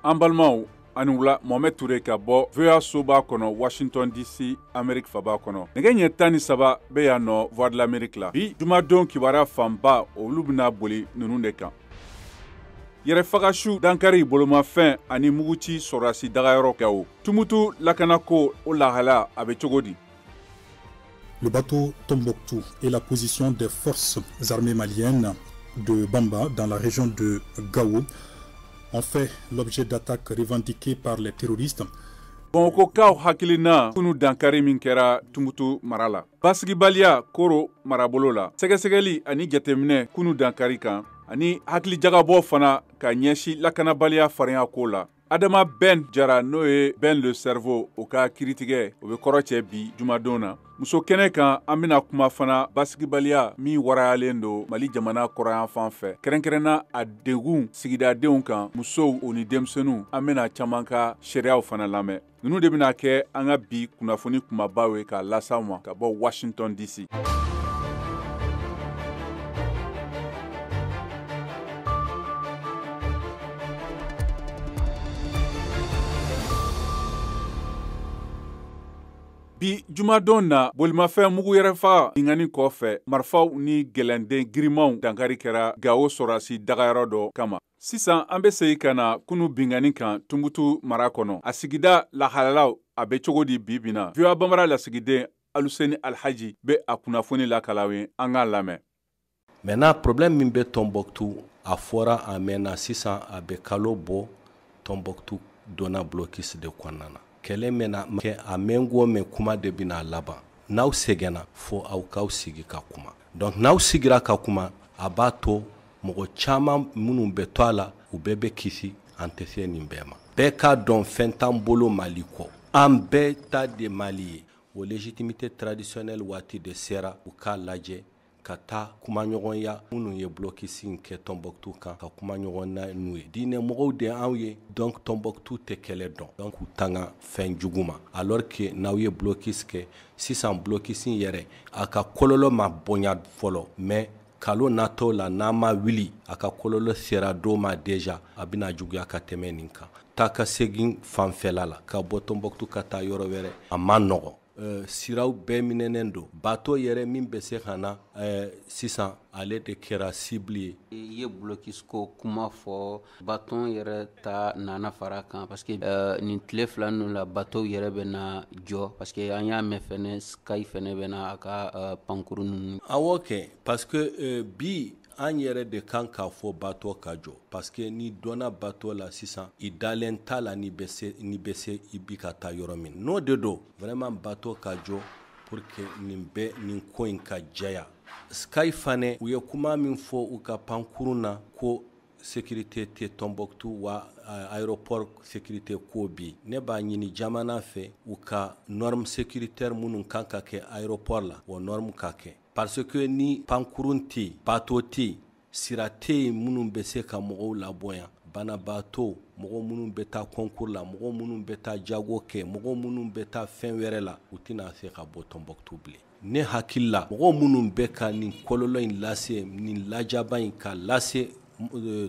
An balimaw, a ni wula. Mohamed Touré ka bɔ VOA soba kɔnɔ, Washington DC, Amérique faba kɔnɔ. Nɛgɛ ɲɛ 13 bɛ yan nɔ Voix de l'Amérique la. Bi jumadon kibaruya fanba, olu bɛna boli ninnu de kan. Yɛrɛfagasu dankari bolomafɛn ani muguci sɔrɔdasi dagayɔrɔ Gawo. Tumutu lakanako o lahala a bɛ cogo di? Le bateau Tombouctou et la position des forces armées maliennes de Bamba dans la région de Gao ont fait l'objet d'attaques revendiquées par les terroristes. Bamakɔkaw hakilina kunu dankari min kɛra Tumutu mara la. Basigibaliya Koro marabolo la. Sɛgɛsɛgɛli ani jateminɛ kunu dankari kan ani hakilijagabɔ fana ka ɲɛsin lakanabaliya farinya ko la. Adama Ben Jara, n'o ye Ben le Cerveau, o ka kiritigɛ o bɛ kɔrɔ cɛ bi jumadon na. Muso kɛnɛ kan, an bɛna kuma fana basigibaliya min warayalen don Mali jamana kɔrɔyan fan fɛ, kɛrɛnkɛrɛnna a degun sigidadenw kan, musow o ni denmisɛnninw. An bɛna caman ka seereyaw fana lamɛn. Ninnu de bɛna kɛ an ka bi kunnafoni kumabaw ye k'a las'aw ma ka bɔ Washington DC. Bi jumadon na, bolimafɛn mugu yɛrɛfaga binkanni kɔfɛ, marifaw ni gɛlɛnden girimanw dankari kɛra Gawo sɔrɔdasi dagayɔrɔ dɔ kama. Sisan an bɛ segin ka na kunu binkanni kan Tumutu mara kɔnɔ. A sigida lahalalaw a bɛ cogo di bi bi na? VOA Bambara lasigiden Aluseni Alhaji bɛ a kunnafoni lakalaw ye, an k'a lamɛn. Maintenant, problème min bɛ Tombouctou, a fɔra a mɛnna, sisan a bɛ kalo bɔ. Tombouctou donna blocus de kɔnɔna na. Kɛlɛ mɛna kɛ a mɛn ko mɛn, kuma de bɛna laban. N'aw sɛgɛnna, fo aw k'aw sigi ka kuma. Donc n'aw sigira ka kuma, a b'a to mɔgɔ caman minnu bɛ to a la, u bɛɛ bɛ kisi. An tɛ se nin bɛɛ ma. Bɛɛ k'a dɔn, fɛn t'an bolo Mali kɔ, an bɛɛ ta de Mali ye. O légitimité traditionnelle waati de sera, u k'a lajɛ ka taa kumaɲɔgɔnya. Minnu ye blocus in kɛ Tombouctou kan, ka kuma ɲɔgɔn na n'u ye. Diinɛ mɔgɔw de anw ye, donc Tombouctou tɛ kɛlɛ dɔn, donc k'u tanga fɛn jugu ma. Alors que n'aw ye blocus kɛ sisan, blocus in yɛrɛ a ka kɔlɔlɔ ma bonya fɔlɔ, mais kalo natɔ la, n'a ma wuli, a ka kɔlɔlɔ sera dɔw ma déjà, a bɛna juguya ka tɛmɛ nin kan. Taa ka segin fanfɛla la, ka bɔ Tombouctou ka taa yɔrɔ wɛrɛ, a ma nɔgɔn. Siraw bɛɛ minɛnen don. Bateau yɛrɛ min bɛ se ka na sisan, ale de kɛra cible ye. I ye blocus ko kuma fɔ, bateau yɛrɛ ta nana fara kan, parce que nin tile 2 ninnu la, bateau yɛrɛ bɛ na jɔ, parce que an y'a mɛn fɛnɛ, Sky fɛnɛ bɛ na a ka pankuru ninnu. Awɔ kɛ, parce que bi an yɛrɛ de kan k'a fɔ bateau ka jɔ, parce que ni donna bateau la sisan, i dalen t'a la ni bɛ se, ni bɛ se i bi ka taa yɔrɔ min. N'o de don, vraiment bateau ka jɔ pour que nin bɛɛ, nin ko in ka jɛya. Sky fana, u ye kuma min fɔ u ka pankurun na ko sécurité tɛ Tombouctou wa aéroport sécurité ko bi, ne b'a ɲini jamana fɛ, u ka norme sécuritaire minnu kan ka kɛ aéroport la, o norme ka kɛ, parce que ni pankurun tɛ yen, bateau tɛ yen, sira tɛ yen minnu bɛ se ka mɔgɔw labɔ yan, banabaatɔ, mɔgɔ minnu bɛ taa concours la, mɔgɔ minnu bɛ taa jago kɛ, mɔgɔ minnu bɛ taa fɛn wɛrɛ la, u tɛna se ka bɔ Tombouctou bilen. Ne hakili la, mɔgɔ minnu bɛ ka nin kɔlɔlɔ in lase, nin lajaba in ka lase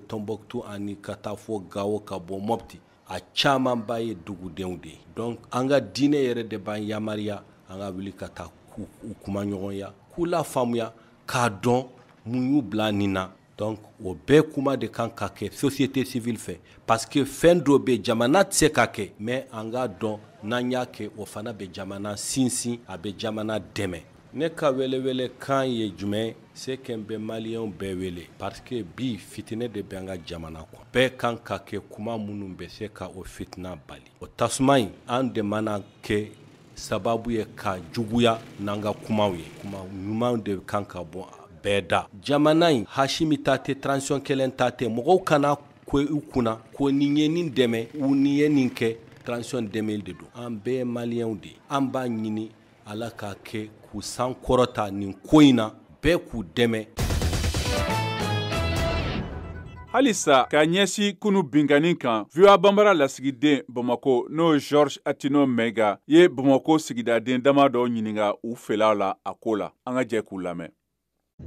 Tombouctou ani ka taa fɔ Gao, ka bɔ Mopti, a camanba ye dugudenw de ye. Donc an ka diinɛ yɛrɛ de b'an yamaruya an ka wuli ka taa k'u kuma ɲɔgɔnya, k'u la faamuya, k'a dɔn mun y'u bila nin na. Donc o bɛɛ kuma de kan ka kɛ société civile fɛ, parce que fɛn dɔ bɛ jamana tɛ se ka kɛ, mais an k'a dɔn n'an y'a kɛ, o fana bɛ jamana sinsin, a bɛ jamana dɛmɛ. Ne ka welewele kan ye jumɛn? Se kɛ n bɛ maliyɛnw bɛɛ wele, parce que bi fitinɛ de bɛ an ka jamana kɔnɔ. Bɛɛ kan ka kɛ kuma minnu bɛ se ka o fitina bali. O tasuma in, an de mana kɛ sababu ye ka juguya n'an ka kumaw ye. Kuma ɲuman de kan ka bɔ bɛɛ da. Jamana in, Hasimi ta tɛ, transition kelen ta tɛ. Mɔgɔw kana ko u kunna ko nin ye nin dɛmɛ u nin ye nin kɛ. Transition dɛmɛ de don. An bɛɛ ye maliyɛnw de ye. An b'a ɲini Ala k'a kɛ k'u san kɔrɔta nin ko in na, bɛɛ k'u dɛmɛ. Halisa ka ɲɛsin kunu binkanni kan, VOA Bambara lasigiden Bamako, n'o ye George Atino Maiga ye, Bamako sigidaden dama dɔw ɲininka u fɛlaw la a ko la. An ka jɛ k'u lamɛn.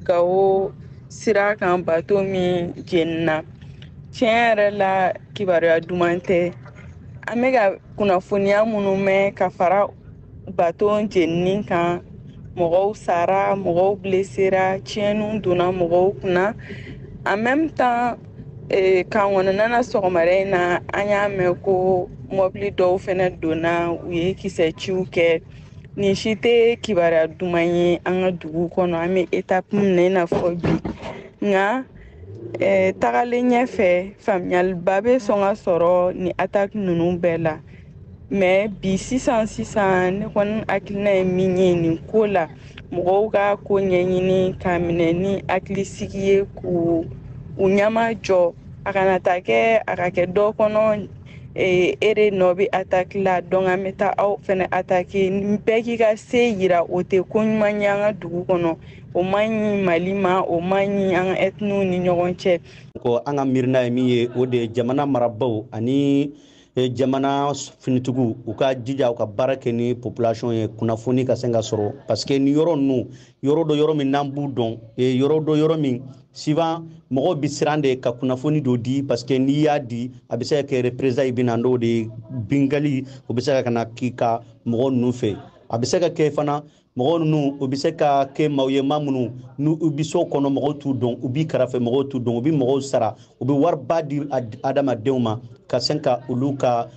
Gawo sira kan, bateau min jenina, Tiɲɛ yɛrɛ la, kibaruya duman tɛ. An bɛ ka kunnafoniya minnu mɛn ka fara baton jenini kan, mɔgɔw sara, mɔgɔw blessera, tiɲɛniw donna mɔgɔw kunna. En même temps, kan kɔnɔna na, sɔgɔmada in na, an y'a mɛn ko mɔbili dɔw fɛnɛ donna, u ye kisɛ ciw kɛ. Nin si tɛ kibaruya duman ye an ka dugu kɔnɔ. An bɛ étape min na i n'a fɔ bi, nka tagalen ɲɛfɛ, faamuyaliba bɛ sɔn ka sɔrɔ ni attaque ninnu bɛɛ la. Mais bi sisan sisan, ne kɔni hakilina ye min ye nin ko la, mɔgɔw ka ko ɲɛɲini k'a minɛ ni hakilisigi ye, k'u u ɲɛma jɔ, a kana taa kɛ a ka kɛ dɔ kɔnɔ e de nɔ bɛ attaque la, donc an bɛ taa aw fɛnɛ attaque, bɛɛ k'i ka se yira. O tɛ ko ɲuman ye an ka dugu kɔnɔ, o man ɲi Mali ma, o man ɲi an ka ethnie ni ɲɔgɔn cɛ. Ko an ka miirina ye min ye, o de ye jamana marabaw ani jamana finitigiw, u ka jija u ka baara kɛ ni population ye, kunnafoni ka se ka sɔrɔ, parce que ni yɔrɔ ninnu, yɔrɔ dɔ, yɔrɔ min n'an b'u dɔn, yɔrɔ dɔ, yɔrɔ min souvent mɔgɔw bi siran de ka kunnafoni dɔ di, parce que n'i y'a di, a bɛ se ka kɛ représailles bɛ na n'o de ye, bingali o bɛ se ka na k'i ka mɔgɔ ninnu fɛ. A bɛ se ka kɛ fana mɔgɔ ninnu, u bɛ se ka kɛ maaw ye, maa minnu n'u bɛ so kɔnɔ, mɔgɔw t'u dɔn, u b'i kɛrɛfɛ, mɔgɔw t'u dɔn, u bɛ mɔgɔw sara, u bɛ wariba di adamadenw ma ka se ka olu ka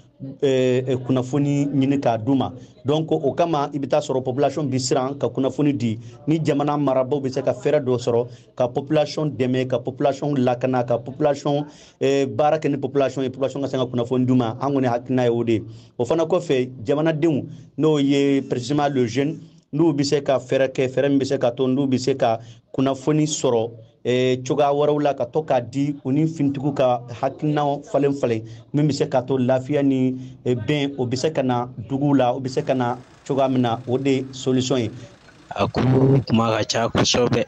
kunnafoni ɲini k'a d'u ma. Donc o kama, i bɛ taa sɔrɔ population bi siran ka kunnafoni di. Ni jamana marabaaw bɛ se ka fɛɛrɛ dɔ sɔrɔ ka population dɛmɛ, ka population lakana, ka population baara kɛ ni population ye, population ka se ka kunnafoni d'u ma, an kɔni hakilina ye o de ye. O fana kɔfɛ, jamanadenw, n'o ye précisément le jeune, n'u bɛ se ka fɛɛrɛ kɛ, fɛɛrɛ min bɛ se ka to n'u bɛ se ka kunnafoni sɔrɔ cogoya wɛrɛw la ka to k'a di, u ni finitigiw ka hakilinaw falen falen, min bɛ se ka to lafiya ni bɛn o bɛ se ka na dugu la, o bɛ se ka na cogoya min na, o de ye solution ye. A ko kuma ka ca kosɛbɛ.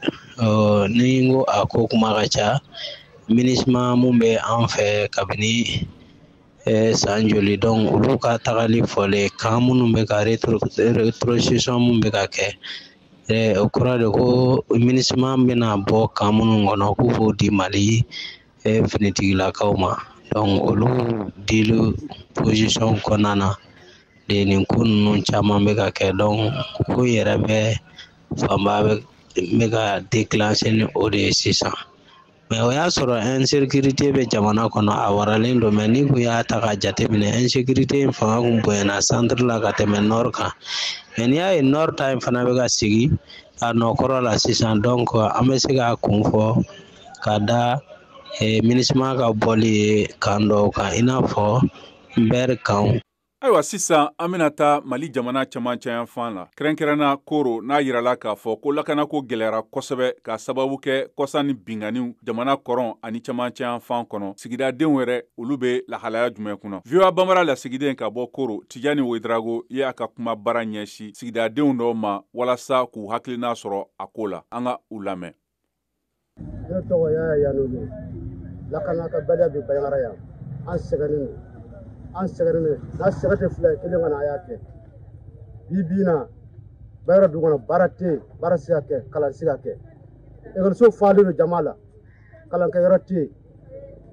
Ni n ko a ko kuma ka ca, MINUSMA mun bɛ an fɛ kabini san joli, donc olu ka tagali fɔlen kan minnu bɛ ka rétrocession mun bɛ ka kɛ, o kɔrɔ de ko MINUSMA bɛna bɔ kan minnu kɔnɔ k'u b'o di Mali finitigilakaw ma. Donc olu dili position kɔnɔna na de, nin ko ninnu caman bɛ ka kɛ. Donc ko yɛrɛ bɛ fanba bɛ ka déclencher ni o de ye sisan. Mais o y'a sɔrɔ insécurité bɛ jamana kɔnɔ, a waralen don. Mais ni kun y'a ta k'a jateminɛ, insécurité in fanga kun bonyana centre la ka tɛmɛ nord kan. Mais n'i y'a ye nord ta in fana bɛ ka sigi a nɔ kɔrɔ la sisan, donc an bɛ se k'a kun fɔ ka da MINUSMA ka bɔli ye kan dɔw kan, i n'a fɔ Ber kan. Ayiwa, sisan an bɛna taa Mali jamana camancɛ yanfan la, kɛrɛnkɛrɛnna Koro, n'a yirala k'a fɔ ko lakanako gɛlɛyara kosɛbɛ k'a sababu kɛ kɔsa ni binganiw jamana kɔrɔn ani camancɛ yanfan kɔnɔ. Sigidadenw yɛrɛ, olu bɛ lahalaya jumɛn kɔnɔ? VOA Banbara lasigiden ka bɔ Koro, Tijani Wedrago, ye a ka kuma baara ɲɛsin sigidadenw dɔw ma walasa k'u hakilina sɔrɔ a ko la. An ka u lamɛn. Ne tɔgɔ Yaya Yanogo. Lakana ka baliya bɛ Bandiagara yan. An sɛgɛnnen don, an sɛgɛnnen don. N'a sɛgɛ tɛ fila ye, kelen kɔni a y'a kɛ. Bi bi in na, Bandiagara dugu kɔnɔ, baara tɛ yen, baara tɛ se ka kɛ, kalan tɛ se ka kɛ. Ekɔliso falen don jama la, kalankɛyɔrɔ tɛ yen,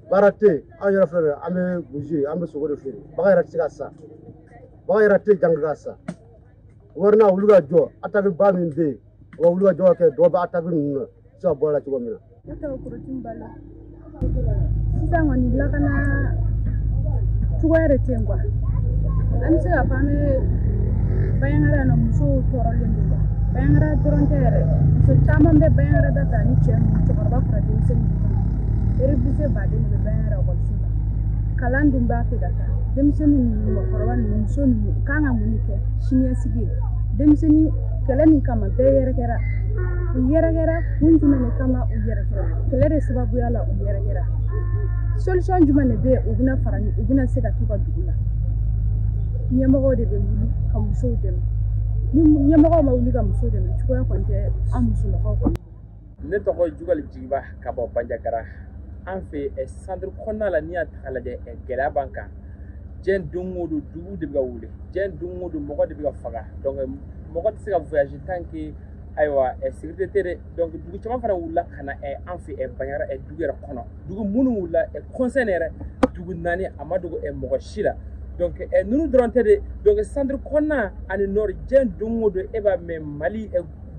baara tɛ yen. An yɛrɛ filɛ, an bɛ burusi, an bɛ sogo de feere. Bagan yɛrɛ tɛ se ka san, bagan yɛrɛ tɛ yen jango ka san. Wari n'a wuli ka jɔ, attaque ba min bɛ yen, u ka wuli ka jɔ ka kɛ dɔ bɛ attaque ninnu na se ka bɔ a la cogo min na. Ne tɔgɔ Korotun Balo. Sisan kɔni, lakana cogoya de tɛ yen quoi. An bɛ se k'a fɔ an bɛ Bandiagara yan nɔ, musow tɔɔrɔlen don quoi. Bandiagara dɔrɔn tɛ yɛrɛ, muso caman bɛ Bandiagara da fɛ, ani cɛ ninnu, cɛkɔrɔba fara denmisɛnnin ninnu kan. Réfugié baden de bɛ Bandiagara ekɔliso la. Kalan dun b'a fɛ ka taa, denmisɛnnin ninnu, mɔgɔkɔrɔba ninnu, muso ninnu, u kan ka mun de kɛ siniɲɛsigi ye? Denmisɛnnin kɛlɛ min kama, bɛɛ yɛrɛkɛra. U yɛrɛkɛra kun jumɛn de kama? U yɛrɛkɛra kɛlɛ de sababuya la, u yɛrɛkɛra. Solution jumɛn de bɛ yen? U bɛna fara, u bɛna se ka t'u ka dugu la. Ɲɛmɔgɔw de bɛ wuli ka musow dɛmɛ. Ni ɲɛmɔgɔw ma wuli ka musow dɛmɛ, cogoya kɔni tɛ an musolakaw kɔni. Ne tɔgɔ Jugali Jigiba ka bɔ Bandiagara. An fɛ centre kɔnɔna la, n'i y'a ta k'a lajɛ, gɛlɛya b'an kan. Diɲɛ don o don, dugu de bɛ ka wuli. Diɲɛ don o don, mɔgɔ de bɛ ka faga. Donc mɔgɔ tɛ se ka voyager tant que Ayiwa sécurité tɛ dɛ. Donc dugu caman fana wulila ka na an fɛ Bandiagara dugu yɛrɛ kɔnɔ. Dugu minnu wulila conseil yɛrɛ dugu 4 a ma dogo mɔgɔ si la. Donc ninnu dɔrɔn tɛ dɛ. Donc centre kɔnɔna ani nord diɲɛ don o don e b'a mɛn Mali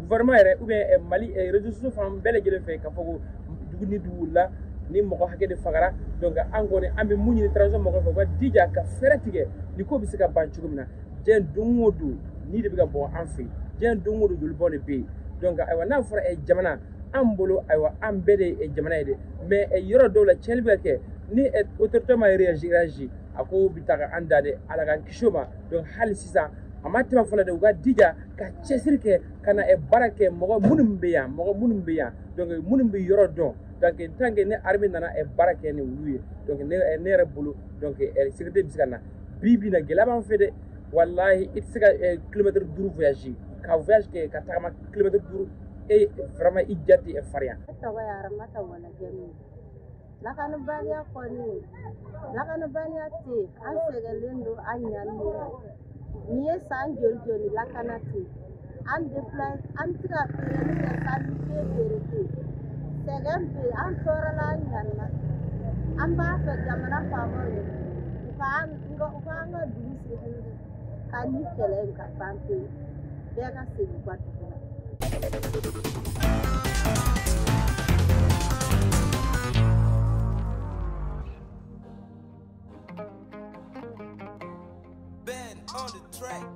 gouvernement yɛrɛ ou bien Mali réseaux sociaux fan bɛɛ lajɛlen fɛ k'a fɔ ko dugu ni dugu wulila ni mɔgɔ hakɛ de fagara. Donc an kɔni an bɛ mun ɲini transition mɔgɔw fɛ, u ka jija ka fɛɛrɛ tigɛ ni ko bɛ se ka ban cogo min na. Diɲɛ don o don ni de bɛ ka bɔ an fɛ yen, diɲɛ don o don jolibɔn de bɛ yen. Donc ayiwa n'a fɔra jamana an bolo, ayiwa an bɛɛ de ye jamana ye dɛ, mais yɔrɔ dɔw la tiɲɛni bɛ kɛ ni autorité ma réagir a ko bɛ taa an da dɛ, Ala k'an kisi o ma. Donc hali sisan a ma tɛmɛ fɔlɔ dɛ, u ka jija ka cɛsiri kɛ ka na baara kɛ mɔgɔ minnu bɛ yan, mɔgɔ minnu bɛ yan, donc minnu bɛ yɔrɔ dɔn. Donc tant que ni armée nana baara kɛ ni olu ye, donc ne yɛrɛ bolo donc sécurité bɛ se ka na. Bi bi in na gɛlɛya b'an fɛ dɛ, walahi i tɛ se ka kilomètre 5 voyage ka voyage kɛ ka tagama kilomètre 5 e vraiment i ja tɛ farinya. Ne tɔgɔ ye Aramata Walajɛmi. Lakanabaliya kɔni, lakanabaliya tɛ yen, an sɛgɛnlen don, an ɲannen don. Nin ye san joli joli lakana tɛ yen, an déplace, an tɛ ka feereli kɛ sanni tɛ feere tɛ yen, sɛgɛn bɛ yen, an tɔɔrɔla, an ɲanina. An b'a fɛ jamana faamaw ye u k'an ka dugu sécuriser ka ni kɛlɛ in ka ban pewu, bɛɛ ka segin u ka dugu la. On the track.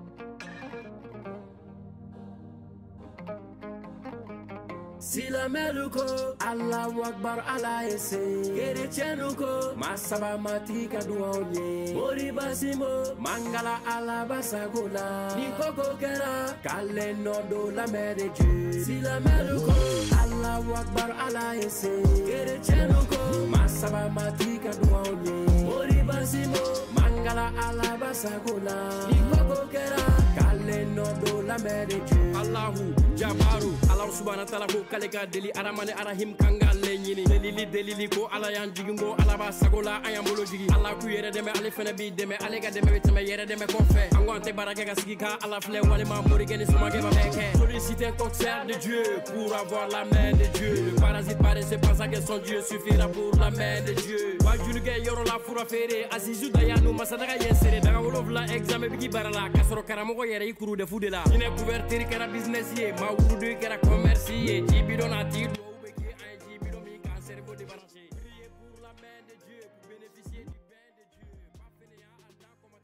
Silamɛlu ko Allahu Akbar Ala ye se, kerecɛnnu ko masaba matigi ka duwaw ye, Moriba Simo mangala Ala basago la, ni koko kɛra k'ale nɔ don la main de Dieu. Silamɛlu ko Allahu Akbar Ala ye se, kerecɛnnu ko masaba matigi ka duwaw ye, Moriba Simo mangala Ala basago la, ni koko kɛra k'ale nɔ don la main de Dieu. Allahu Jabaru Ala subhana taala ko k'ale ka deli Aramani Arahim kan k'ale ɲini, delili delili ko Ala y'an jigin ko Ala b'a sago la an y'an bolo jigin, Ala k'u yɛrɛ dɛmɛ ale fɛnɛ b'i dɛmɛ, ale ka dɛmɛ bɛ tɛmɛ yɛrɛ dɛmɛ kɔfɛ, an ko an tɛ baara kɛ ka sigi ka Ala filɛ walima morikɛ ni somakɛ ba bɛɛ kɛ. Solliciter un concert de Dieu pour avoir la main de Dieu. Le parasite paresseux pense que son Dieu suffira pour la main de Dieu. Wajulikɛ yɔrɔ la fura feere Azizu Dayanu masadaga ye seere daga 7 examen bigi baara la k'a sɔrɔ karamɔgɔ yɛrɛ i kuru defu de la. Hinɛ couverture kɛra business ye, maa wurudu kɛra commerce ye, ji bidon a tigi duwawu bɛ kɛ an ye ji bidon min k'an cerveau débranché. Priez pour la main de Dieu pour bénéficier du bain de Dieu. Ma fainéant a dan comme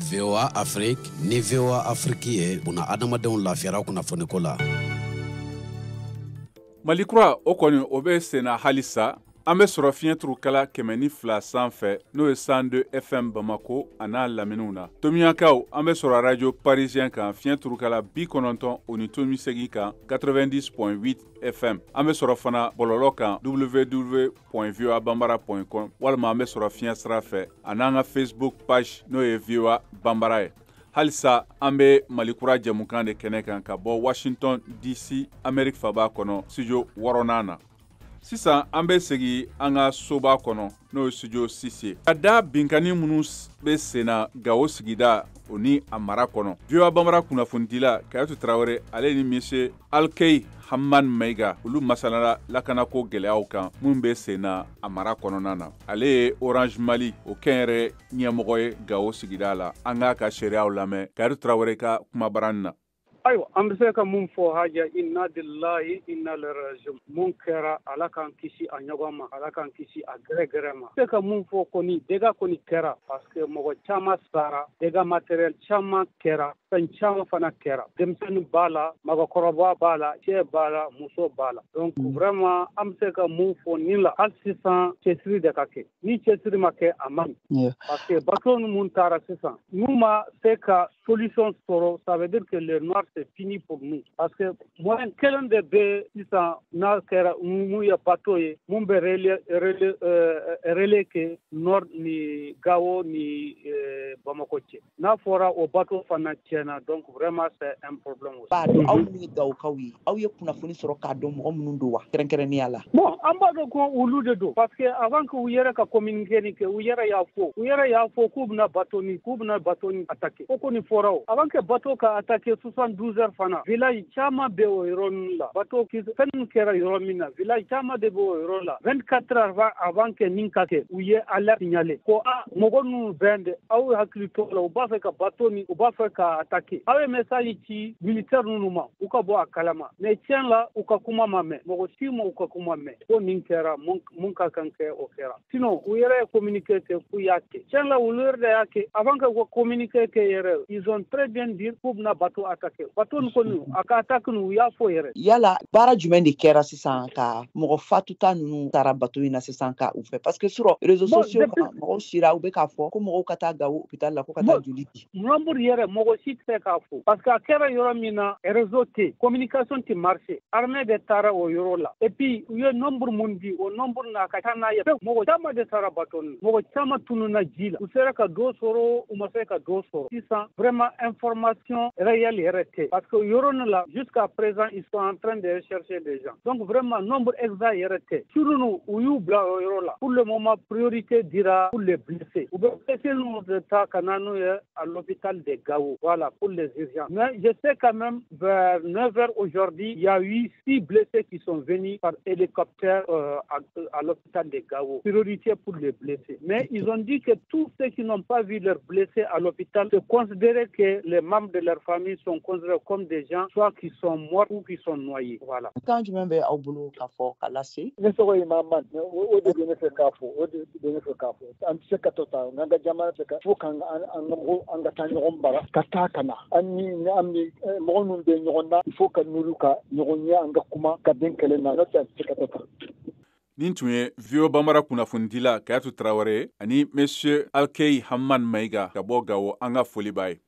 VOA Afrique ni VOA Afrique ye buna adamadenw lafiyara kunnafoniko la. Mali kura o kɔni o bɛ senna halisa. An bɛ sɔrɔ fiɲɛturukala 102 sanfɛ n'o ye 102 FM Bamako a n'a laminiw na. Tomiɲakaw an bɛ sɔrɔ radio parisien kan fiɲɛturukala 90.8 kan 90.8 FM. An bɛ sɔrɔ fana bɔlɔlɔ kan www.voabambara.com walima an bɛ sɔrɔ fiɲɛ sira fɛ a n'an ka Facebook page n'o ye VOA Bambara ye. Halisa an bɛ Mali kura jɛmukan de kɛnɛ kan ka bɔ Washington DC Amérique faba kɔnɔ studio 6nan na. Sisan an bɛ segin an ka soba kɔnɔ n'o ye studio 6 ye. Ka da binkanni minnu bɛ senna Gawo sigida o ni a mara kɔnɔ. VOA Bambara kunnafonidila Kayatu Tarawele ale ni monsieur Alkey Hamman Mayiga olu masalala lakanako gɛlɛyaw kan minnu bɛ senna a mara kɔnɔna na. Ale ye Orange Mali o kɛnyɛrɛ ɲɛmɔgɔ ye Gawo sigida la. An k'a ka seereyaw lamɛn Kayatu Tarawele ka kumabarani na. Ayiwa an bɛ se ka mun fɔ haja inna lillahi inna ilaihi rajiun. Mun kɛra Ala k'an kisi a ɲɔgɔn ma, Ala k'an kisi a gɛrɛgɛrɛ ma. Se ka mun fɔ kɔni dégâts kɔni kɛra parce que mɔgɔ caman sara, dégâts matériel caman kɛra, fɛn caman fana kɛra. Denmisɛnnin b'a la, mɔgɔkɔrɔba b'a la, cɛ b'a la, muso b'a la. Donc vraiment an bɛ se ka mun fɔ nin la hali sisan cɛsiri de ka kɛ. Ni cɛsiri ma kɛ a man ɲi. Parce que bateau mun taara sisan n'u ma se ka solution sɔrɔ, ça veut dire que le noir c'est fini pour nous. Parce que moyen kelen de bɛ sisan n'a kɛra mun ye bateau ye mun bɛ relais kɛ nord ni Gawo ni Bamako cɛ. N'a fɔra o bateau fana tiɲɛna. tiɲɛna. Donc vraiment c'est un problème aussi. B'a dɔn aw minnu ye Gawokaw ye, aw ye kunnafoni sɔrɔ k'a dɔn mɔgɔ minnu don wa, kɛrɛnkɛrɛnnenya la? Bon, an b'a dɔn ko olu de don, parce que avant que u yɛrɛ ka communiqué nin kɛ, u yɛrɛ y'a fɔ k'u bɛna bateau ni attaquer. O kɔni fɔra o. Avant que bateau ka attaquer 72 heures fana, village caman bɛ o yɔrɔ ninnu la. Bateau fɛn min kɛra yɔrɔ min na, village caman de bɛ o yɔrɔ la. 24 heures avant que nin ka kɛ, u ye alerte signalé ko a mɔgɔ ninnu bɛn dɛ, aw hakili to la, u b'a fɛ ka bateau ni u b'a fɛ ka attaquer. Aw ye message ci militaire ninnu ma, u ka bɔ a kalama. Mais tiɲɛ la, u ka kuma ma mɛn, mɔgɔ si ma u ka kuma mɛn. Ko nin kɛra, mun ka kan kɛ, o kɛra. Sinon u yɛrɛ ye communiqué kɛ k'u y'a kɛ. Tiɲɛ la, olu yɛrɛ de y'a kɛ. Avant que u ka communiqué kɛ yɛrɛ, ils ont très bien dit k'u bɛna bateau attaquer. Bateau nin kɔni, a ka attaque nin, u y'a fɔ yɛrɛ. Yala baara jumɛn de kɛra sisan ka mɔgɔ fatuta ninnu taara bateau in na sisan ka u fɛ? Parce que surɔ réseaux sociaux kan, mɔgɔw sira u bɛ k'a fɔ ko mɔgɔw ka taa Gawo hôpital la, ko ka taa joli di. Nombre yɛrɛ, mɔgɔ si tɛ se k'a fɔ, parce que a kɛra yɔrɔ min na, réseau tɛ, communication tɛ marché. Armée de taara o yɔrɔ la. Et puis u ye nombre mun di, o nombre n'a ka ca n'a ye. Mɔgɔ caman de taara bateau nin, mɔgɔ caman tununna ji la. U sera ka dɔ sɔrɔ, u ma se ka dɔ sɔrɔ. Sisan vraiment information réelle yɛrɛ tɛ, parce que yɔrɔ nin la, jusqu'à présent ils sont en train de rechercher des gens. Donc vraiment nombre exact yɛrɛ tɛ. Surunu u y'u bila o yɔrɔ la. Pour le moment, priorité dira pour les blessés. U bɛ blessés ninnu de ta ka na n'u ye à l'hôpital de Gao. Voilà, pour les urgences. Mais je sais quand même, vers 9 heures aujourd'hui, il y a eu 6 blessés qui sont venus par hélicoptère à l'hôpital de Gao. Priorité pour les blessés. Mais ils ont dit que tous ceux qui n'ont pas vu leurs blessés à l'hôpital se considéraient que les membres de leur famille sont considérés comme des gens soit qui sont morts ou qui sont noyés. Voilà. Kan jumɛn bɛ aw bolo k'a fɔ ka lase? Ne tɔgɔ ye Mahamad. O de bɛ ne fɛ k'a fɔ, o de bɛ ne fɛ k'a fɔ. An tɛ se ka to tan, n'an ka jamana tɛ ka fo k'an an ka taa ɲɔgɔn bara, ka taa ka na. An ni an ni mɔgɔ minnu bɛ ɲɔgɔn na, il faut ka n'olu ka ɲɔgɔn ye, an ka kuma ka bɛn kɛlɛ na, n'o tɛ an tɛ se ka to tan. Nin tun ye VOA Bambara kunnafonidila Kayatu Tarawele ani Monsieur Alkei Hamman Mayiga ka bɔ Gawo, an ka foli b'a ye.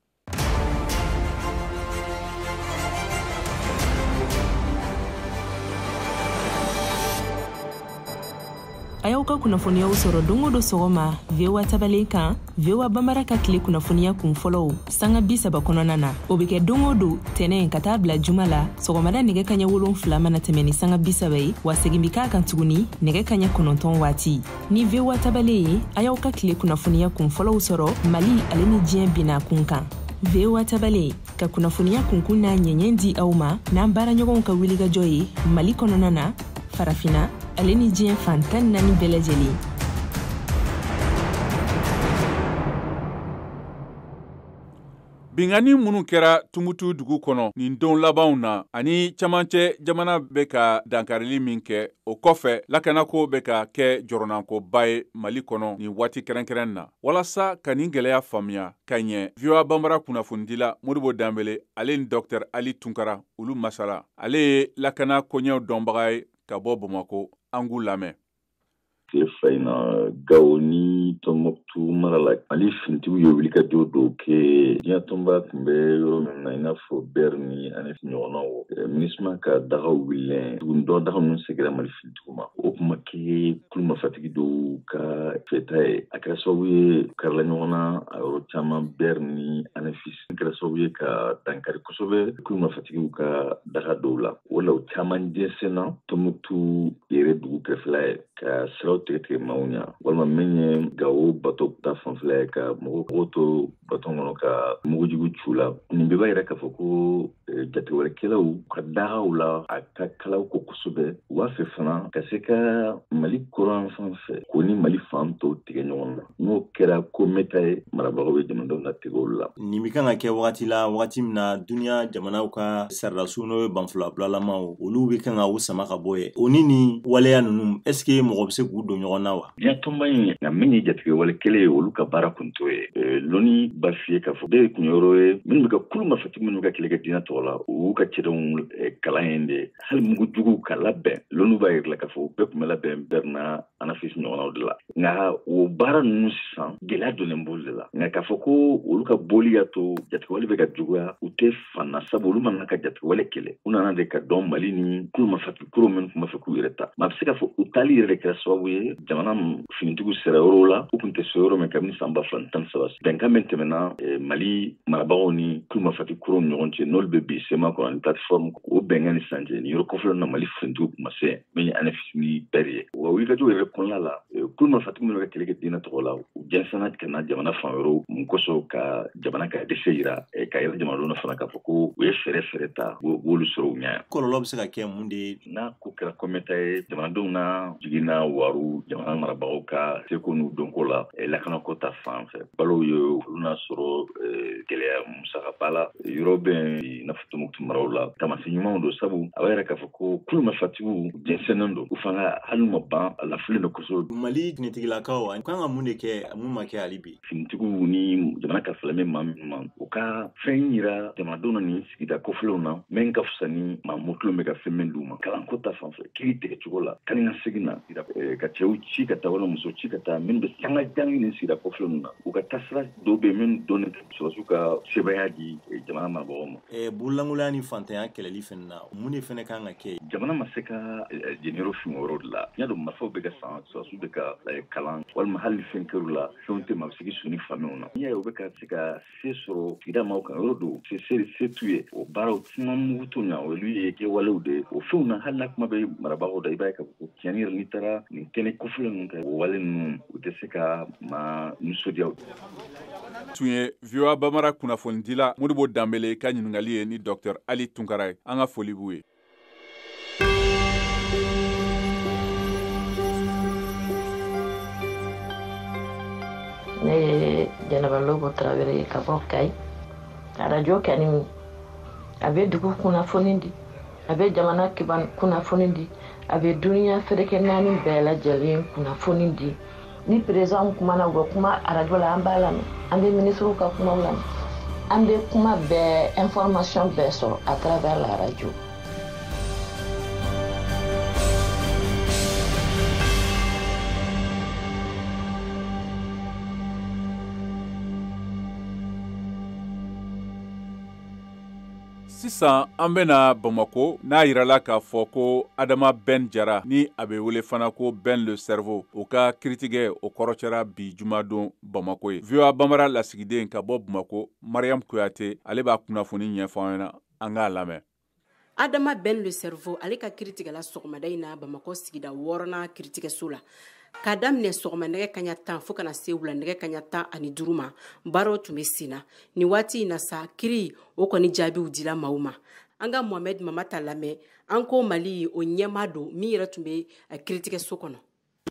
A y'aw ka kunnafoniyaw sɔrɔ don o don sɔgɔma VOA tabalen kan, VOA Bambara ka tile kunnafoniya kun fɔlɔw sanga 30 kɔnɔna na. O bɛ kɛ don o don tɛnɛn ka taa bila juma la sɔgɔmada nɛgɛ kaɲɛ 7 mana tɛmɛ ni sanga 30 ye, wa segin bɛ k'a kan tuguni nɛgɛ kaɲɛ 9 waati. Ni VOA tabalen ye, a y'aw ka tile kunnafoniya kun fɔlɔw sɔrɔ Mali ale ni diɲɛ binna kun kan. VOA tabalen ka kunnafoniya kunkun n'a ɲɛɲɛ di aw ma n'an baaraɲɔgɔnw ka wulikajɔ ye Mali kɔnɔna na, Farafina ale ni diɲɛ fan 14 bɛɛ lajɛlen. Binkanni minnu kɛra Tumutu dugu kɔnɔ nin don labanw na ani camancɛ jamana bɛ ka dankarili min kɛ, o kɔfɛ lakanako bɛ ka kɛ jɔrɔnankoba ye Mali kɔnɔ nin waati kɛrɛnkɛrɛn na. Walasa ka nin gɛlɛya faamuya ka ɲɛ, VOA Bambara kunnafonidila Modibo Danbele ale ni Dr Ali Tunkara olu masala. Ale ye lakana koɲɛw dɔnbaga ye ka bɔ Bamakɔ, an k'u lamɛn. Tile fila in na, Gawo ni Tɔnbɔkutu mara la, Mali finitigiw ye wulikajɔ dɔw kɛ diɲɛ tɔnba tun bɛ yɔrɔ min na, i n'a fɔ Bɛri ni ani ɲɔgɔnnaw. MINUSMA ka dagaw wulilen tuguni, dɔ daga ninnu seginna Mali finitigiw ma. O kuma kɛ kulu marifatigi dɔw ka fɛta ye. A kɛra sababu ye karila ɲɔgɔn na a yɔrɔ caman, Bɛri ni Anefis. A kɛra sababu ye ka dankari kosɛbɛ kulu marifatigiw ka daga dɔw la. O la, u caman jɛnsɛnna Tɔnbɔkutu yɛrɛ dugu kɛrɛfɛla ye ka siraw tigɛ maaw ɲɛ, walima min ye Gawo bato ta fanfɛla ye ka mɔgɔw to bato kɔnɔ ka mugujugu cu la. Nin bɛɛ b'a yira k'a fɔ ko jatigɛwalekɛlaw ka dagaw la a ka kalaw ko kosɛbɛ. U b'a fɛ fana ka se ka Mali kɔrɔn fan fɛ k'o ni Mali fan tɔw tigɛ ɲɔgɔn na. N'o kɛra ko mɛta ye, marabagaw bɛ jamanadenw latigɛ olu la. Nin bɛ kan ka kɛ wagati la, wagati min na duniya jamanaw ka saridasu n'o ye banfulabilalamaw, olu bɛ kan ka u sama ka bɔ ye. O ni waleya ninnu, est ce que mɔgɔ bɛ se k'u don ɲɔgɔn na wa? Diɲɛ tɔnba in, nka min ye jatigɛwale kɛlɛ ye, olu ka baara kun t'o ye. Lɔnni b'a f'i ye k'a fɔ bɛɛ kun yɔrɔ ye minnu bɛ ka kulu marifatigi minnu ka kɛlɛ kɛ diinɛ tɔgɔ la, u y'u ka cɛdenw kalan yen de. Hali mugujuguw ka labɛn, lɔnni b'a yira k'a fɔ u bɛɛ tun bɛ labɛn Bɛri na Anafis ɲɔgɔnnaw de la. Nka o baara ninnu sisan gɛlɛya donnen b'olu de la. Nka k'a fɔ ko olu ka boli y'a to jatigɛwale bɛ ka juguya, u tɛ fan na, sabu olu mana ka jatigɛwale kɛlɛ, u nana de ka dɔn Mali ni kulu marifatigi kuru minnu tun b'a fɛ k'u yɛrɛ ta. Maa bɛ se k'a fɔ u taali yɛrɛ de kɛra sababu ye jamana finitigiw sera yɔrɔw la u tun tɛ se yɔrɔ min kabini san 2013. Bɛnkan min tɛmɛna Mali marabagaw ni kulu marifatigi kuruw ni ɲɔgɔn cɛ, n'olu bɛ bi CMA kɔnɔ ani plateforme, o bɛnkan ni sisan cɛ nin yɔrɔ kɔfɛlen na Mali finitigiw tun ma se min ye Anafis ni Bɛri ye. Wa wulikajɔw yɛrɛ kɔnɔna la, kulu marifatigi minnu bɛ kɛlɛ kɛ diinɛ tɔgɔ la, u jɛnsɛnna ka na jamana fan wɛrɛw mun kosɔn ka jamana ka dɛsɛ yira, ka yira jamanadenw na fana k'a fɔ ko u ye fɛɛrɛ ta u b'olu sɔrɔ u ɲɛ. Kɔlɔlɔ bɛ se ka kɛ mun de ye? N'a ko kɛra kɔmɛta ye, jamanadenw na jigin na waru jamana marabagaw ka seko n'u dɔnko la lakanako ta fan fɛ. Balow ye olu n'a sɔrɔ gɛlɛya musakaba la yɔrɔ bɛ i n'a fɔ Tɔnbukutu maraw la. Taamasiyɛn ɲumanw don, sabu a b'a yira k'a fɔ ko kulu marifatigiw jɛnsɛnnen don, u fana hali n'u ma ban a lafililen don kosɛbɛ. Mali finitigilakaw an kan ka mun de kɛ mun ma kɛ hali bi? Finitigiw ni jamana ka filɛ maa minnu ma, u ka fɛn yira jamanadenw na nin sigida kɔfɛlenw na min ka fisa ni maa murutilenw bɛ ka fɛn min d'u ma. Kalanko ta fan fɛ, kiiri tigɛcogo la, taa ni ka segin na, ka cɛw ci ka taa walima muso ci ka taa minnu bɛ sanga jan nin sigida kɔfɛlenw na, u ka taasira dɔw bɛ min dɔnnen tɛ sɔrɔdasiw ka sebaaya di jamana marabagaw ma. Bololankolonya ni fantanya kɛlɛli fɛnɛ na, mun de fɛnɛ kan ka kɛ? Jamana ma se ka jeniyɔrɔ fin o yɔrɔ de la. N y'a dɔn marifaw bɛ ka san, sɔrɔdasiw bɛ ka kalan, walima hali ni fɛn kɛr'u la, fɛnw tɛ maa bɛ se k'i su ni faamuw na. N'i y'a ye u bɛ ka se ka se sɔrɔ sigida maaw kan, yɔrɔ don se t'u ye, o baaraw caman mugu t'u ɲɛ, olu ye kɛwalew de ye. O fɛnw na, hali n'a kuma bɛ marabagaw da, i b'a ye k'a fɔ ko tiɲɛni yɛrɛ n'i taara nin kɛnɛ kɔfɛlen ninnu kan, o wale ninnu u tɛ se ka maa nisɔndiya. Tun ye VOA Bambara kunnafonidila Modibo Danbele ka ɲininkali ye ni Dr Ali Tunkara ye. An ka foli b'u ye. Ne ye Jɛnɛba Lobo Tarawele ye ka bɔ Kayi. Arajo kɛni a bɛ dugu kunnafoni di, a bɛ jamana kunnafoni di, a bɛ duniya ferekɛ naani bɛɛ lajɛlen kunnafoni di. Ni président kumana, u bɛ kuma arajo la, an b'a lamɛn, an bɛ ministres ka kumaw lamɛn, an bɛ kuma bɛɛ, information bɛɛ sɔrɔ à travers la radio. Sisan an bɛna Bamako, n'a yirala k'a fɔ ko Adama Ben Jara ni a bɛ wele fana ko Ben le cerveau, o ka kiritigɛ o kɔrɔcɛra bi jumadon Bamako ye. VOA Bambara lasigiden ka bɔ Bamako, Mariam Kuyate, ale b'a kunnafoni ɲɛfɔ an ɲɛna, an k'a lamɛn. Adama Ben le cerveau ale ka kiritigɛla sɔgɔmada in na Bamakɔ sigida 6nan kiritigɛso la. K'a daminɛ sɔgɔma nɛgɛ kaɲa 10 fo kana se wula nɛgɛ kaɲa 15 ma, baaraw tun bɛ sen na. Nin waati in na sa, kiri o kɔni jaabiw dila maaw ma. An ka Mohamed Mamata lamɛn, an ko Mali o ɲɛmaa don min yɛrɛ tun bɛ kiritigɛso kɔnɔ.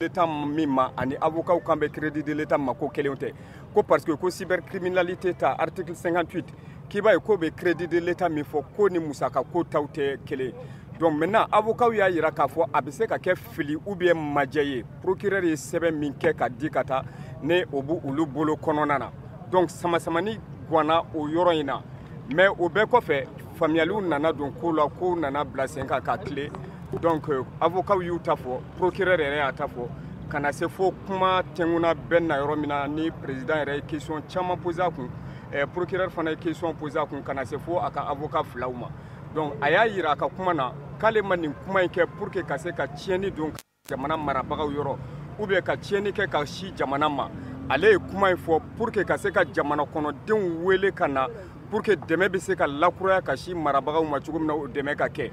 L'État min ma ani avocat kan bɛ crédit de l'État ma ko kelenw tɛ, ko parce que ko cybercriminalité ta article 58 k'i b'a ye k'o bɛ crédit de l'État min fɔ ko ni musaka ko taw tɛ kelen. Donc maintenant avocat y'a yira k'a fɔ a bɛ se ka kɛ fili ou bien majɛ ye. Procureur ye sɛbɛn min kɛ ka di ka taa ne o b'u olu bolo kɔnɔna na. Donc samasamani ganna o yɔrɔ in na. Mais o bɛɛ kɔfɛ faamuyaliw nana don ko la, kow nana bila sen kan ka tile. Donc avocat y'u ta fɔ, procureur yɛrɛ y'a ta fɔ, ka na se fo kuma tɛnkunna bɛɛ na yɔrɔ min na ni président yɛrɛ ye question caman posé a kun, procureur fana ye question posé a kun, ka na se fo a ka avocat filaw ma. Donc a y'a yira a ka kuma na k'ale ma nin kuma in kɛ pour que ka se ka tiɲɛni don jamana marabagaw yɔrɔ ou bien ka tiɲɛni kɛ ka si jamana ma. Ale ye kuma in fɔ pour que ka se ka jamana kɔnɔdenw wele ka na pour que dɛmɛ bɛ se ka lakuraya ka si marabagaw ma cogo min na, o dɛmɛ ka kɛ.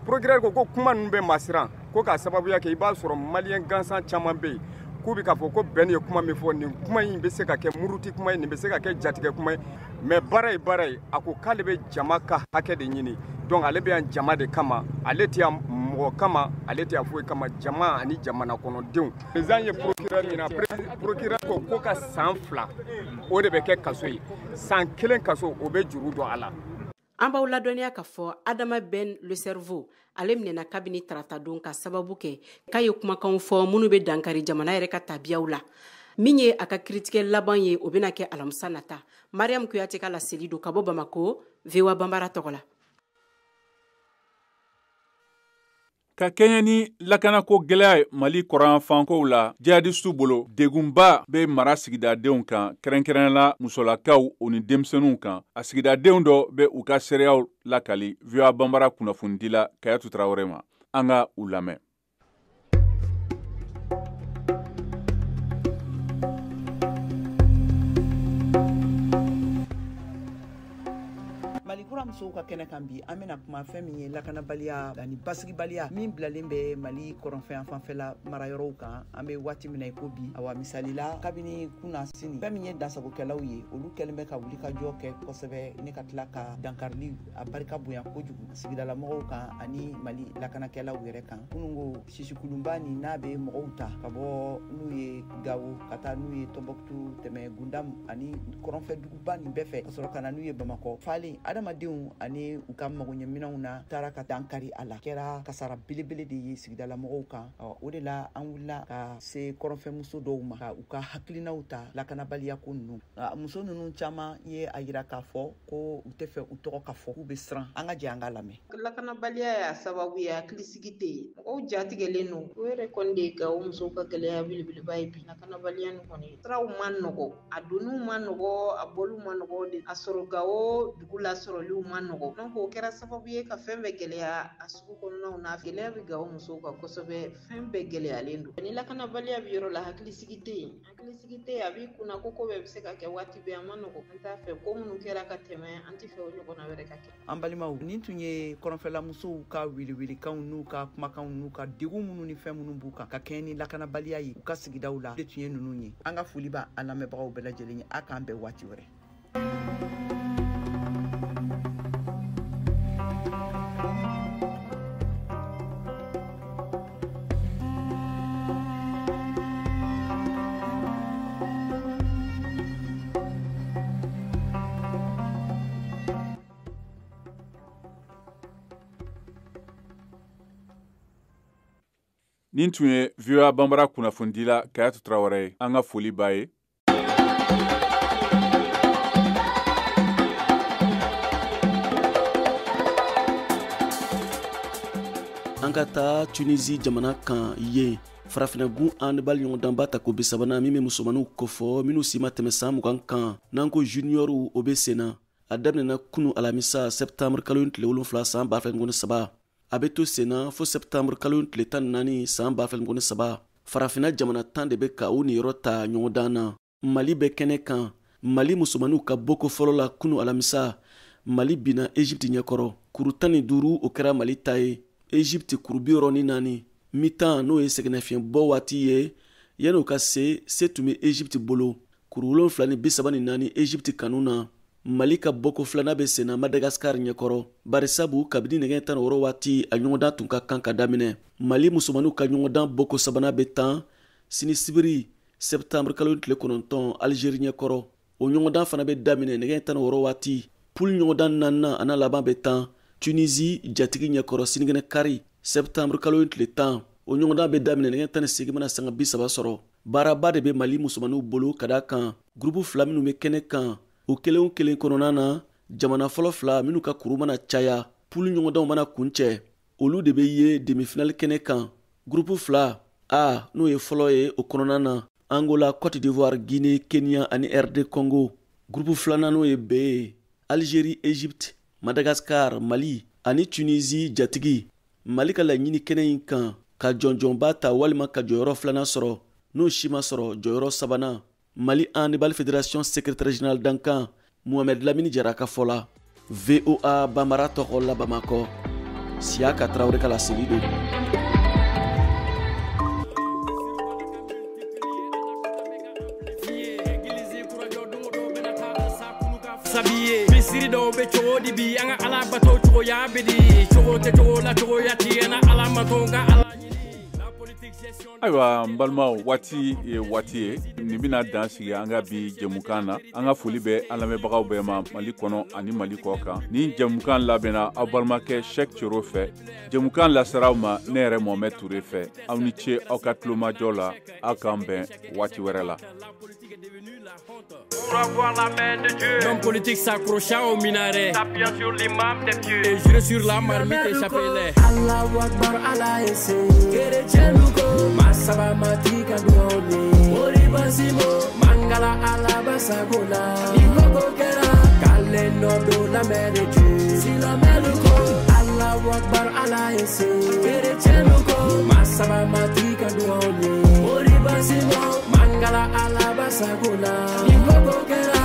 Procureur ko ko kuma ninnu bɛ masiran ko k'a sababuya kɛ i b'a sɔrɔ maliyɛn gansan caman bɛ yen k'u bɛ k'a fɔ ko Bɛn ye kuma min fɔ, nin kuma in bɛ se ka kɛ muruti kuma ye, nin bɛ se ka kɛ jatigɛ kuma ye, mais baara ye baara ye. A ko k'ale bɛ jama ka hakɛ de ɲini, donc ale bɛ yan jama de kama, ale tɛ yan mɔgɔ kama, ale tɛ yan foyi kama, jama ani jamana kɔnɔdenw. Président ye procureur ɲininka, procureur ko ko ka san 2 o de bɛ kɛ kaso ye, san 1 kaso o bɛ juru don a la. An b'aw ladɔnniya k'a fɔ Adama Ben le cerveau ale minɛna kabini tarata don ka sababu kɛ k'a ye kumakanw fɔ minnu bɛ dankari jamana yɛrɛ ka tabiyaw la. Min ye a ka kiritigɛ laban ye, o bɛna kɛ alamisa nata. Mariam Kuyate ka laseli don ka bɔ Bamako, VOA Bambara tɔgɔ la. Ka kɛɲɛ ni lakanako gɛlɛya ye Mali kɔrɔnyanfankow la, jihadisiw bolo, degunba bɛ mara sigidadenw kan, kɛrɛnkɛrɛnnenya la musolakaw o ni denmisɛnninw kan. A sigidadenw dɔ bɛ u ka seereyaw lakali VOA Banbara kunnafonidila Kayatu Tarawele ma. An ka u lamɛn. Mali kura musow ka kɛnɛ kan bi, an bɛna kuma fɛn min ye lakanabaliya ani basigibaliya min bilalen bɛ Mali kɔrɔnfɛ fanfɛla marayɔrɔw kan an bɛ waati min na i ko bi. Awa, misali la, kabini kunna sini, fɛn min ye dansagokɛlaw ye, olu kɛlen bɛ ka wuli ka jɔ kɛ kosɛbɛ ne ka tila ka dankarili a barika bonya kojugu sigidalamɔgɔw kan ani Mali lakanakɛlaw yɛrɛ kan. Kununko sisikulunba nin n'a bɛ mɔgɔw ta ka bɔ n'u ye Gawo ka taa n'u ye Tɔnbɔkutu, tɛmɛ Gundam ani kɔrɔnfɛ duguba nin bɛɛ fɛ ka sɔrɔ ka na n'u ye Bamakɔ, falen adamadenw ani u ka magoɲɛminɛnw na taara ka dankari a la, kɛra kasara belebele de ye sigidalamɔgɔw kan. O de la an wulila ka se kɔrɔnfɛmuso dɔw ma ka u ka hakilinaw ta lakanabaliya ko ninnu. Muso ninnu caman ye a yira k'a fɔ ko u tɛ fɛ u tɔgɔ ka fɔ, k'u bɛ siran. An ka jɛ an ka lamɛn. Lakanabaliya y'a sababu ye, hakilisigi tɛ yen, mɔgɔw jatigɛlen don. O yɛrɛ kɔni de ye Gawo musow ka gɛlɛya belebeleba ye bi. Lakanabaliya nin kɔni, siraw ma nɔgɔ, a donniw ma nɔgɔ, a bɔliw ma nɔgɔ de, a sɔrɔ Gawo dugu la sɔrɔliw ma nɔgɔ. Donc o kɛra sababu ye ka fɛn bɛɛ gɛlɛya a sugu kɔnɔnaw na. Gɛlɛya bɛ Gawo musow kan kosɛbɛ, fɛn bɛɛ gɛlɛyalen don. Ni lakanabaliya bɛ yɔrɔ la, hakilisigi tɛ yen, hakilisigi tɛ yen, a b'i kunna ko ko bɛɛ bɛ se ka kɛ waati bɛɛ, a ma nɔgɔ. An t'a fɛ ko minnu kɛra ka tɛmɛ, an tɛ fɛ o ɲɔgɔnna wɛrɛ ka kɛ. An balimaw, nin tun ye kɔrɔnfɛlamusow ka welewelekanw n'u ka kumakanw n'u ka degun minnu ni fɛn minnu b'u kan ka kɛɲɛ ni lakanabaliya ye u ka sigidaw la, de tun ye ninnu ye. An ka foli b'a an lamɛnbagaw bɛɛ lajɛlen ye. A k'an bɛn waati wɛrɛ. Nin tun ye VOA Banbara kunnafonidila Kayatu Tarawele ye. An ka foli b'a ye. An ka taa Tunisie jamana kan yen, farafinnagun handball ɲɔgɔndanba tako 30nan min bɛ musomaninw kofɔ minnu si ma tɛmɛ san 20 kan, n'an ko juniorw, o bɛ sen na. A daminɛna kunu alamisa septembre kalo tile 7 san 2023, a bɛ to senna fo septembre kalo tile 14 san 2023. Farafinna jamana 10 de bɛ ka u niyɔrɔ ta ɲɔgɔndan na. Mali bɛ kɛnɛ kan. Mali musomaninw ka bɔko fɔlɔ la kunu alamisa, Mali binna Egypte ɲɛkɔrɔ. Kuru 15, o kɛra Mali ta ye, Egypte kuru 64. Mi-temps, n'o ye sɛgɛnnafiɲɛbɔ waati ye, yan'o ka se, se tun bɛ Egypte bolo, kuru 7 ni 34 Egypte kanu na. Mali ka bɔko filanan bɛ senna Madagascar ɲɛkɔrɔ, barisabu kabini nɛgɛ 16 waati a ɲɔgɔndan tun ka kan ka daminɛ. Mali musomaninw ka ɲɔgɔndan bɔko sabanan bɛ tan sini sibiri septembre kalo tile 9 Algérie ɲɛkɔrɔ. O ɲɔgɔndan fana bɛ daminɛ nɛgɛ 16 waati. Poule ɲɔgɔndan naaninan a n'a laban bɛ tan Tunisie jatigi ɲɛkɔrɔ sinikɛnɛ kari septembre kalo tile 10. O ɲɔgɔndan bɛ daminɛ nɛgɛ 18 mana sanga 30 sɔrɔ. Baaraba de bɛ Mali musomaninw bolo, ka da kan gurupu fila minnu bɛ kɛnɛ kan, o kelen o kelen kɔnɔna na, jamana fɔlɔ fila minnu ka kuru mana caya poule ɲɔgɔndanw mana kuncɛ, olu de bɛ ye demi-finale kɛnɛ kan. Gurupu fila A, n'o ye fɔlɔ ye, o kɔnɔna na, Angola, Côte d'Ivoire, Guinée, Kenya ani RD Congo. Gurupu filanan, n'o ye B ye, Algérie, Égypte, Madagascar, Mali ani Tunisie jatigi. Mali ka laɲini kɛnɛ in kan ka jɔnjɔnba ta walima ka jɔyɔrɔ filanan sɔrɔ, n'o si ma sɔrɔ, jɔyɔrɔ sabanan. Mali Handball Fédération secrétaire général dankan Mohamed Lamini Jara ka fɔ la, VOA Banbara tɔgɔ la Bamakɔ, Siyaka Tarawele ka laseli don. Sabiye misiri dɔw bɛ cogo di bi, an ka Ala bato cogoya bɛ di, cogo tɛ cogo la, cogoya ti na Ala mato ka Ala. Ayiwa, n balimaw, waati ye waati ye, nin bɛna dan sigi an ka bi jɛmukan na. An ka foli bɛ an lamɛnbagaw bɛɛ ma Mali kɔnɔ ani Mali kɔ kan. Nin jɛmukan labɛnna aw balimakɛ Cheick Cero fɛ. Jɛmukan lasera aw ma ne yɛrɛ Mohamed Touré fɛ. Aw ni ce aw ka tulomajɔ la. Aw k'an bɛn waati wɛrɛ la. Pour avoir la main de Dieu. L'homme politique s'accrocha au minaret, s'appuyant sur l'imam des pieux, et juré sur la marmite et chapelet. Allahu Akbar, Ala ye se. Kerecɛnnu ko masaba matigi ka duwaw ye. Moriba Simo, mangala Ala basago la. Ni koko kɛra, k'ale nɔ don la main de Dieu. Silamɛlu ko Allahu Akbar, Ala ye se. Kerecɛnnu ko masaba matigi ka duwaw ye. Moriba Simo, mangala Ala basago la. Ni koko kɛra,